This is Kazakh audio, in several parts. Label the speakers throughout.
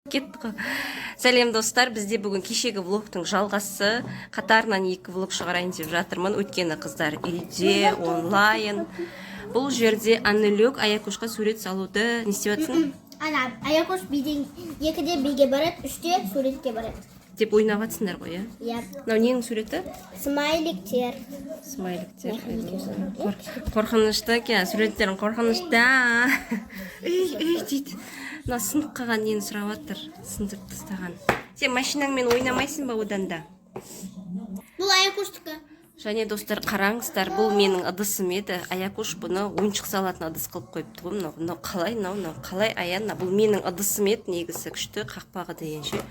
Speaker 1: Кеттік қой. Сәлем, достар! Бізде бүгін кешегі влогтың жалғасы. Қатарынан екі влог шығарайын деп жатырмын, өйткені қыздар үйде онлайн. Бұл жерде Аннелюк Аякушқа сурет салуды не істеп жатсың?
Speaker 2: Ана Аякош биден 2-де биге барады, 3-те суретке барады.
Speaker 1: Деп ойнап жатсыңдар ғой, иә?
Speaker 2: Иә.
Speaker 1: Мынау ненің суреті?
Speaker 2: Смайликтер.
Speaker 1: Смайликтер. Қорқынышты екен суреттерің, қорқынышты. «Үй, үй», – дейді. Мына сынып қалған нені сұрап жатыр, сындырып тастаған. Сен машинаңмен ойнамайсың ба одан да?
Speaker 2: Бұл Аякоштікі.
Speaker 1: Және, достар, қараңыздар, бұл менің ыдысым еді. Аякуш бұны ойыншық салатын ыдыс қылып қойыпты ғой. Мынау, мынау қалай, мынау, мынау қалай, Аян? Бұл менің ыдысым еді негізі. Күшті, қақпағы деген ше,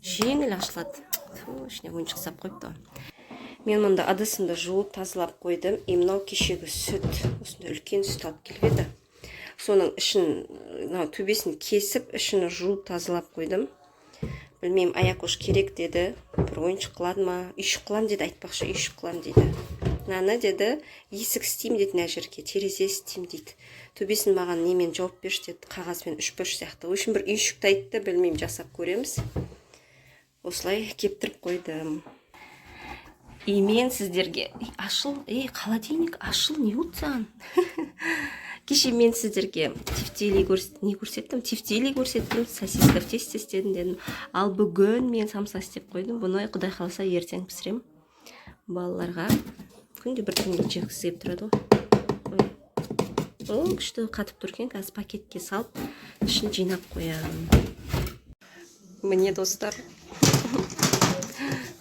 Speaker 1: жеңіл ашылады. Фу, ішіне ойыншық салып қойыпты ғой. Мен мұнда ыдысымды жуып, тазалап қойдым. И мынау кешегі сүт, осындай үлкен сүт алып келіп еді. Соның ішін, мынау төбесін кесіп, ішін жуып, тазалап қойдым. Білмеймін, Аякош керек деді, бір ойыншық қылады ма, үйшік қыламын деді. Айтпақшы, үйшік қыламын дейді мынаны, деді, есік істеймін деді, мына жерге терезе істеймін дейді. Төбесін маған немен жауып берші деді, қағазбен, үшбұрыш сияқты. В общем, бір үйшікті айтты, білмеймін, жасап көреміз. Осылай кептіріп қойдым. И мен сіздерге... Ей, ашыл, ей, холодильник ашыл, не болды саған? Кеше мен сіздерге тефтели не көрсеттім? Тефтели көрсеттім, сосиска в тесте істедім дедім. Ал бүгін мен самса істеп қойдым. Бұны, құдай қаласа, ертең пісіремін балаларға. Күнде бір күнге жегісі келіп тұрады ғой. Ой, о, күшті қатып тұр екен. Қазір пакетке салып, ішін жинап қоямын. Міне, достар,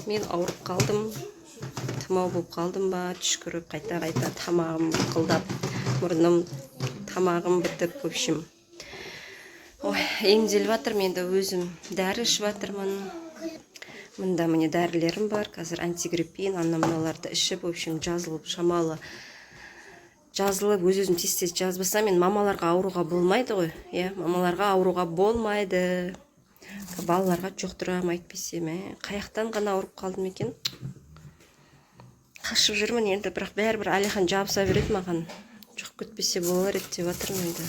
Speaker 1: мен ауырып қалдым. Тұмау болып қалдым ба, түшкіріп, қайта қайта тамағым бұрқылдап, мұрным, тамағым бітіп, в общем, ой, емделіп жатырмын енді. Өзім дәрі ішіп жатырмын. Мында, міне, дәрілерім бар қазір, антигриппин, ана мыналарды ішіп, в общем, жазылып, шамалы жазылып, өз өзім тез тез жазбасам, мен мамаларға ауруға болмайды ғой, иә, мамаларға ауруға болмайды, балаларға жұқтырамын әйтпесе. Мә, қаяқтан ғана ауырып қалдым екен? Қашып жүрмін енді, бірақ бәрібір Әлихан жабыса береді маған. Жұғып кетпесе болар еді деп жатырмын енді.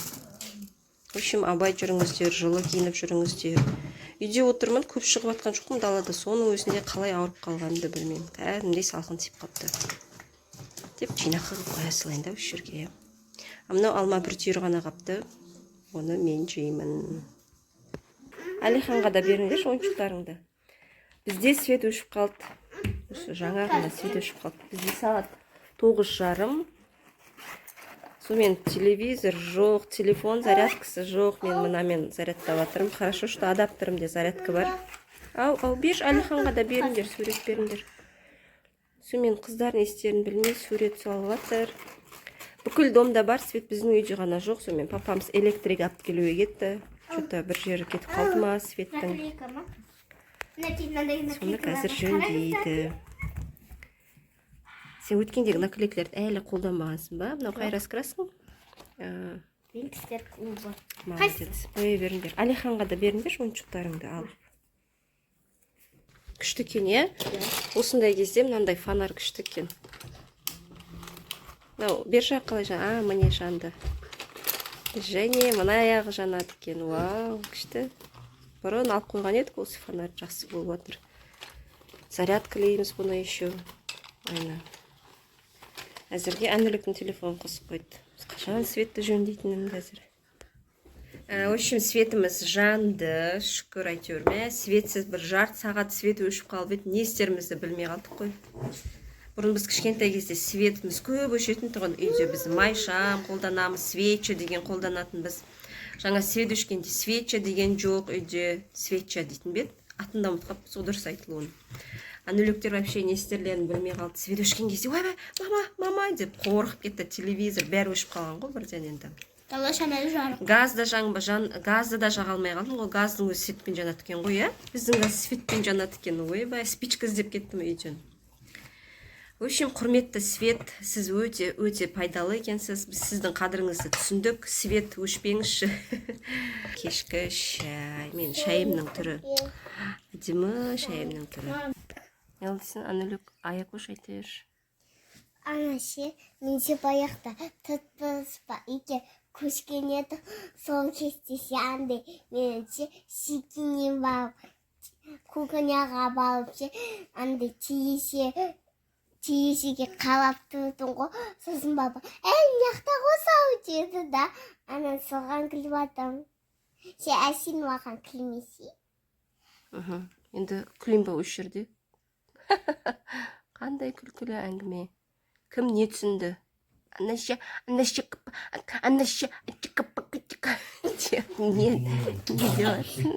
Speaker 1: В общем, абай жүріңіздер, жылы киініп жүріңіздер. Үйде отырмын, көп шығып жатқан жоқпын далада, соның өзінде қалай ауырып қалғанымды білмеймін. Кәдімгідей салқын тиіп қалыпты деп, жинақы қылып қоя салайын да осы жерге, иә. А мынау алма бір түйір ғана қапты, оны мен жеймін. Әлиханға да беріңдерші ойыншықтарыңды. Бізде свет өшіп қалды, осы жаңа ғана свет өшіп қалды. Бізде сағат 9:30. Сонымен, телевизор жоқ, телефон зарядкасы жоқ. Мен мынамен зарядтап жатырмын. Хорошо, что адаптерімде зарядка бар. Ау, ау, берші, Әлиханға да беріңдер, сурет беріңдер. Сонымен, қыздар не істерін білмей, сурет салып жатыр. Бүкіл домда бар свет, біздің үйде ғана жоқ. Сонымен, папамыз электрик алып келуге кетті, че то бір жері кетіп қалды ма светтің.
Speaker 2: Наклейка ма? Мынандай мынандай.
Speaker 1: Соны
Speaker 2: Наклейкалар
Speaker 1: қазір
Speaker 2: бар.
Speaker 1: жөндейді. Сен өткендегі наклейкалерді әлі қолданбағансың ба? Мынау қай раскрасың?
Speaker 2: Винкстер клубы.
Speaker 1: Молодец, қоя беріңдер. Әлиханға да беріңдерші ойыншықтарыңды алып. Күшті екен, иә? Осындай кезде мынандай фонарь күшті екен. Мынау бер жағы қалай жан? А, міне, жанды. Және мына аяғы жанады екен. Вау, күшті. Бұрын алып қойған едік осы фонарь, жақсы болып жатыр. Зарядкалейміз бұны еще. Айна, әзірге Әніліктің телефонын қосып қойды. Біз қашан светті жөндейтінін қазір. В общем, светіміз жанды, шүкір, әйтеуір. Мә, светсіз бір жарты сағат свет өшіп қалып еді, не істерімізді білмей қалдық қой. Бұрын біз кішкентай кезде светіміз көп өшетін тұғын үйде. Біз майшам қолданамыз, свеча деген қолданатынбыз. Жаңа свет өшкенде свеча деген жоқ үйде. Свеча дейтін бе еді? Атын да ұмытып қалыппыз ғой дұрыс айтылуын. Анүліктер вообще не істерлерін білмей қалды свет өшкен кезде. «Ойбай, мама, мама!» деп қорқып кетті. Телевизор, бәрі өшіп қалған ғой бірден енді.
Speaker 2: Дала шамалы жарық.
Speaker 1: Газ да жанба, жан, газды да жаға алмай қалдым ғой. Газдың өзі светпен жанады екен ғой, иә? Біздің газ светпен жанады екен. Ойбай, спичка іздеп кеттім үйден. В общем, құрметті свет, сіз өте өте пайдалы екенсіз. Біз сіздің қадіріңізді түсіндік. Свет, өшпеңізші. Кешкі шай. Мен шайымның түрі әдемі, шайымның түрі. Не дейсің, Анүлік? Аякош, айта берші.
Speaker 2: Ана ше, менде баяқта түтпіс ба екен. Көшкен еді. Сол кезде ше андай мен ше шекеңнен барып кухняға барып ше андай тиешеге қарап тұрдым ғой. Сосын папа: «Әй, мына жақта ғой сау», — деді да. Ана соған күліп жатырмын ше. А сен маған күлмесей.
Speaker 1: Енді күлейін ба осы жерде? Қандай күлкілі әңгіме? Кім не түсінді? Анаша, анаша, анаша, не не деп жатсың?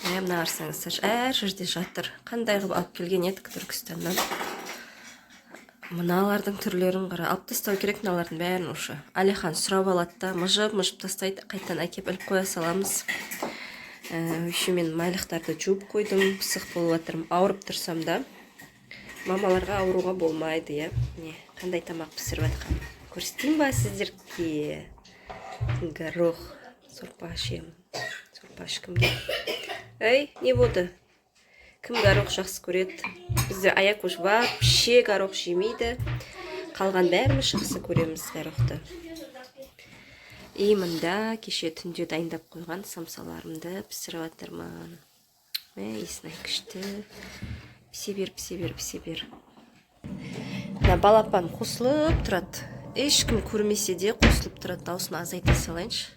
Speaker 1: Мә, мына қарасаңыздаршы, әр жерде жатыр. Қандай қылып алып келген едік Түркістаннан. Мыналардың түрлерін қара, алып тастау керек мыналардың бәрін уже. Әлихан сұрап алады да, мыжып мыжып тастайды, қайтадан әкеп іліп қоя саламыз. Еще мен майлықтарды жуып қойдым, пысық болып жатырмын. Ауырып тұрсам да, мамаларға ауыруға болмайды, иә. Міне, қандай тамақ пісіріп жатқанын көрсетейін ба сіздерге? Горох сорпа ішемін. Сорпа ішкім келді. Ей, не болды? Кім горох жақсы көреді? Бізде Аякуш вообще горох жемейді. Қалған бәріміз жақсы көреміз горохты. И мында кеше түнде дайындап қойған самсаларымды пісіріп жатырмын. Мә, иісін ай, күшті. Пісе бер, пісе бер, пісе бер. Мына балапан қосылып тұрады. Ешкім көрмесе де қосылып тұрады. Дауысын азайта салайыншы.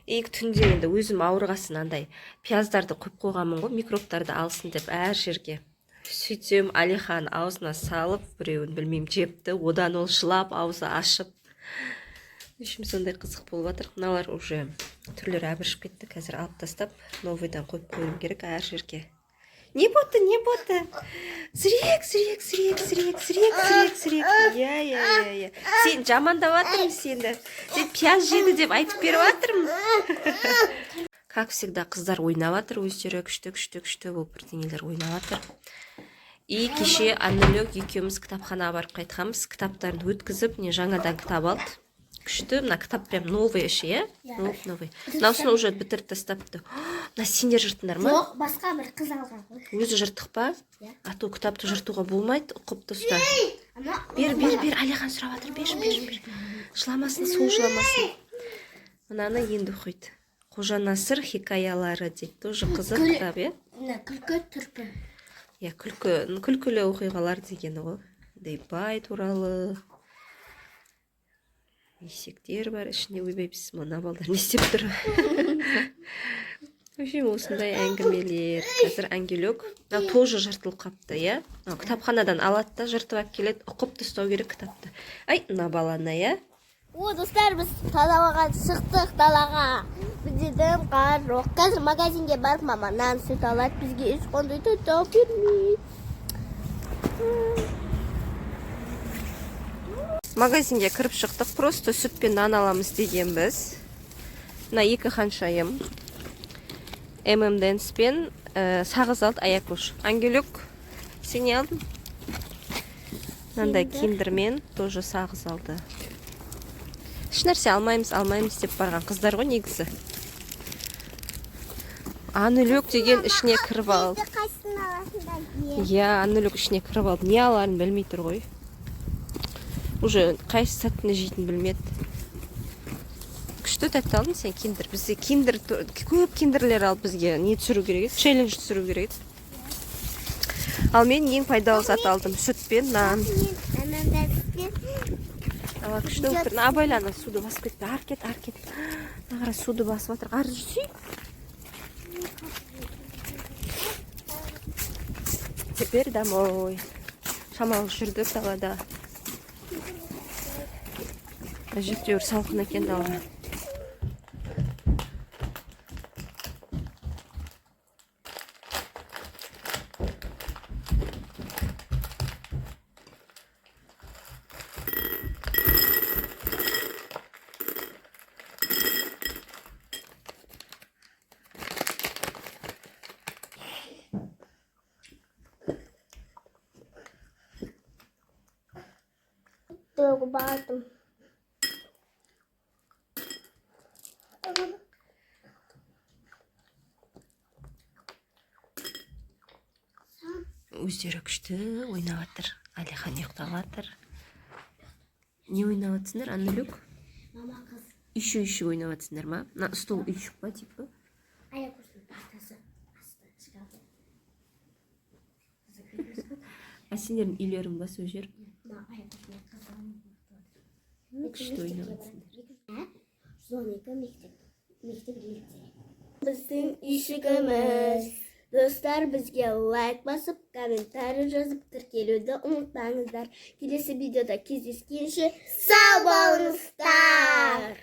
Speaker 1: И түнде енді өзім ауырғасын андай пияздарды қойып қойғанмын ғой, микробтарды алсын деп әр жерге. Сөйтсем, Алихан аузына салып біреуін, білмеймін, жепті. Одан ол жылап, аузы ашып. В общем, сондай қызық болып жатыр. Мыналар уже түрлері әбіржіп кетті. Қазір алып тастап, новыйдан қойып қоюым керек әр жерге. Не болды, не болды? Зірек, зірек, зірек, зірек, зірек, зірек, зірек. Иә, иә, иә, иә. Сен жамандап жатырмын сені. Сен пияз жеді деп айтып беріп жатырмын. Как всегда, қыздар ойнап жатыр өздері, күшті, күшті, күшті болып бірдеңелер ойнап жатыр. И кеше Аннелек екеуміз кітапханаға барып қайтқанбыз. Кітаптарын өткізіп, не, жаңадан кітап алды. Күшті, мына кітап прям новый іші, иә?
Speaker 2: Иә.
Speaker 1: Новый. Мынаусын уже бітіріп тастапты. Мына сендер жырттыңдар ма?
Speaker 2: Жоқ, басқа бір қыз алған ғой.
Speaker 1: Өзі жырттық па?
Speaker 2: Иә.
Speaker 1: А то кітапты жыртуға болмайды, ұқыпты ұста.
Speaker 2: Ана.
Speaker 1: Бер, бер, бер, Әлихан сұрап жатыр, берші, берші, бер. Жыламасын, сол жыламасын. Мынаны енді оқиды. Қожа Насыр хикаялары дейді. Тоже қызық кітап, иә?
Speaker 2: Мына күлкі түрпі.
Speaker 1: Иә, күлкі, күлкілі оқиғалар дегені ғой. Бай туралы. Есектер бар ішінде. Ойбай, біз, мына балдар не істеп тұр? В общем, осындай әңгімелер. Қазір Ангелек мынау тоже жыртылып қапты, иә? Мынау кітапханадан алады да, жыртып алып келеді. Ұқыпты ұстау керек кітапты. Ай, мына баланы, иә?
Speaker 2: О, достар, біз далаға шықтық, далаға. Бізде дым қар жоқ. Қазір магазинге барып, мама нан, сүт алады. Бізге ешқандай тәтті алып бермейді.
Speaker 1: Магазинге кіріп шықтық, просто сүт пен нан аламыз дегенбіз. Мына екі ханшайым M&M's пен сағыз алды Аякуш. Ангелек, сен не алдың? Мынандай киндермен тоже сағыз алды. Ешнәрсе алмаймыз, алмаймыз деп барған қыздар ғой негізі. Анүлек деген ішіне кіріп алды.
Speaker 2: Қайсысын аласыңдар?
Speaker 1: Иә, Анүлек ішіне кіріп алды, не аларын білмей тұр ғой уже, қайсы тәттіні жейтінін білмеді. Күшті тәтті алдың сен, киндер. Бізде киндер көп, киндерлер алып, бізге не түсіру керек еді, челлендж түсіру керек еді. Ал мен ең пайдалы зат алдым: сүт пен нан. Ала, күшті болып тұр. Абайла, ана суды басып кетті. Ары кет, ары кет. Мына қара, суды басып жатыр. Ары жүрсей. Теперь домой. Шамалы жүрдік далада, әжептәуір салқын екен дала. Әжептәуір салқын екен. Ой, мына жерде. Әжептәуір салқын екен дала. Ой, мына жерде. Әжептәуір салқын екен дала. Ой, мына жерде. Әжептәуір салқын екен дала. Ой, мына жерде. Әжептәуір салқын екен дала.
Speaker 2: Төгіп алдым.
Speaker 1: Өздері күшті ойнап жатыр. Әлихан ұйықтап жатыр. Не ойнап жатсыңдар, Аннелюк?
Speaker 2: Мама, қыз.
Speaker 1: Үйшік, үйшік ойнап жатсыңдар ма? Мына стол үйшік па, типа?
Speaker 2: Аякөштің партасы асты шкафы.
Speaker 1: А сендердің үйлерің ба сол жер?
Speaker 2: Мына Аякөштің қызы.
Speaker 1: Күшті ойнап жатсыңдар.
Speaker 2: 112 мектеп. Мектеп лицей. Біздің үйшігіміз. Достар, бізге лайк басып, комментарий жазып, тіркелуді ұмытпаңыздар. Келесі видеода кездескенше сау болыңыздар.